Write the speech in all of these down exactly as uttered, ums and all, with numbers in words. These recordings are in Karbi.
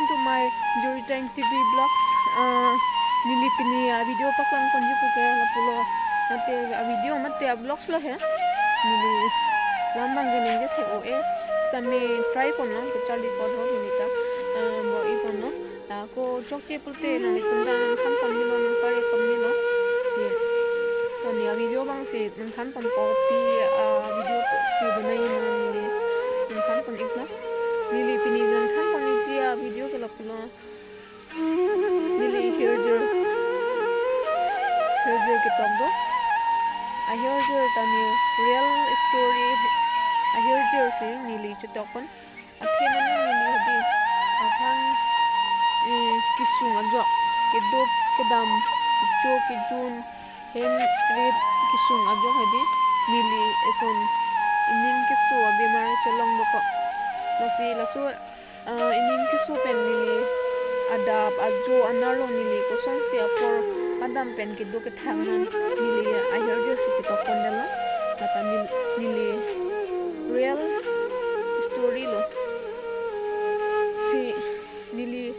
To my Jori Tang T V vlogs. Uh, neli pini a video paklang ponji puke lapulo. Mate a video mate a vlogs lo he. Neli lam bang ke ningje thek o e. Sitame try ponlo, kacharli pon ho neli ta. Uh, bor-i ponlo. Ako chokche pulote nanglitum ta nangthan pon melo, nangpare pon melo. Si, to neli a video bang si nangthan ponpo, pi a video si bonai ma neli nangthan pon iklo. Neli pini nangthan pon ikji a video ke lapulo. Neli hirjir, hirjir ketok do. A hirjir ta neli real story, a hirjir si neli chetok pon. Athe mane neli hadi aphan, eh, kesung ajok, kedo kedam, kecho kejun, hem rit kesung ajok hadi neli eson ining keso abemar chelong dokok. Lasi laso, eh, ining keso pen neli adap ajo anerlo neli kosonsi apor padam pen kedo kethang an neli a hirjir si chetok pon damlo. Lata nel-, neli real story lo. Si neli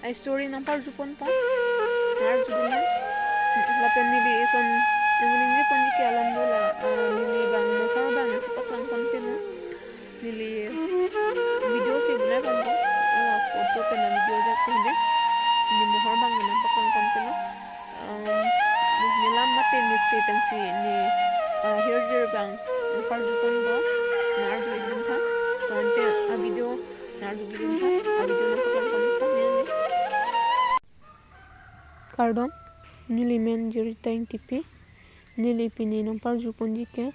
a story nangparju ponpo. Nang-arju dun nang. Lapen neli eson nangningje ponji ke alam dola, ah, neli bang mohor bang nangchepaklang pon peno. Neli video si bonai ponpo. Ah, photo pen a video jat si hedi. Neli mohor bang nangpaklang pon peno. Um, neli lam mate neli se pensi neli, ah, hirjir bang nangparju ponpo. Nang-arju ik dun tha. To ante a video nang-arju ik dun tha. A video nangpaklang pon tha neli. Kardom, neli men Jori Tang T V. Neli pini nangparju ponji ke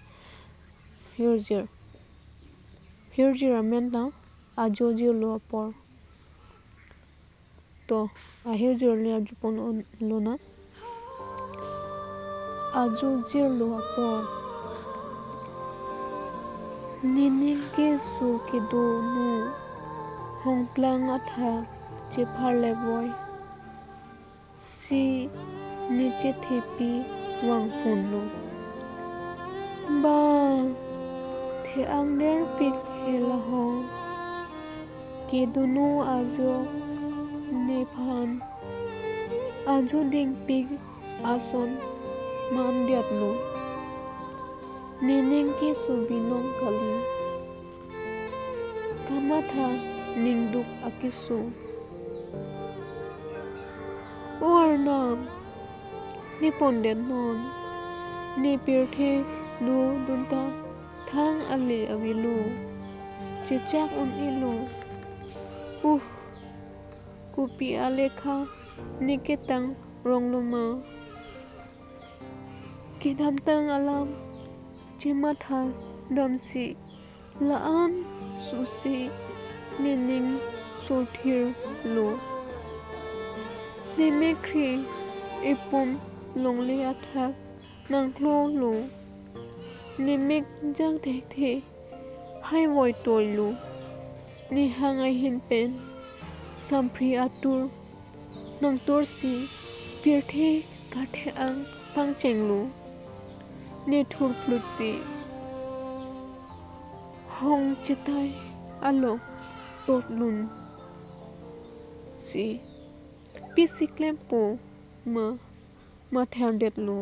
hirjir. Hirjir amen ta ajo jirlo apor. To, a hirjir neli arju pon lonang. Ajo jirlo apor. Nening keso kedonu hongplang athak chepharle voi. Si ne chethepi vangphunlo. Ba, the-ang derpik he lahong. Kedonu ajo nephan ajo dingpik ason mandetlo. Nening keso binong kali. Kamatha ningduk akeso. O Arnam, ne pondet non. Ne pirthe do dun ta thang ale avelo. Chechak un-elo. Uh, kopi alekha ne ketang ronglo ma. Kedamtang alam chematha damsi la-an susi nening sothirlo. Ne mekkri epum longle athak nangklolo. Ne mek jang thekthe hai voi toilo. Ne hang ahin pen sampri atur nangtursi pirthe kathe-ang pangchenglo. Ne thurplutsi hong chetai along totlun si pisi klempo ma matherdetlo.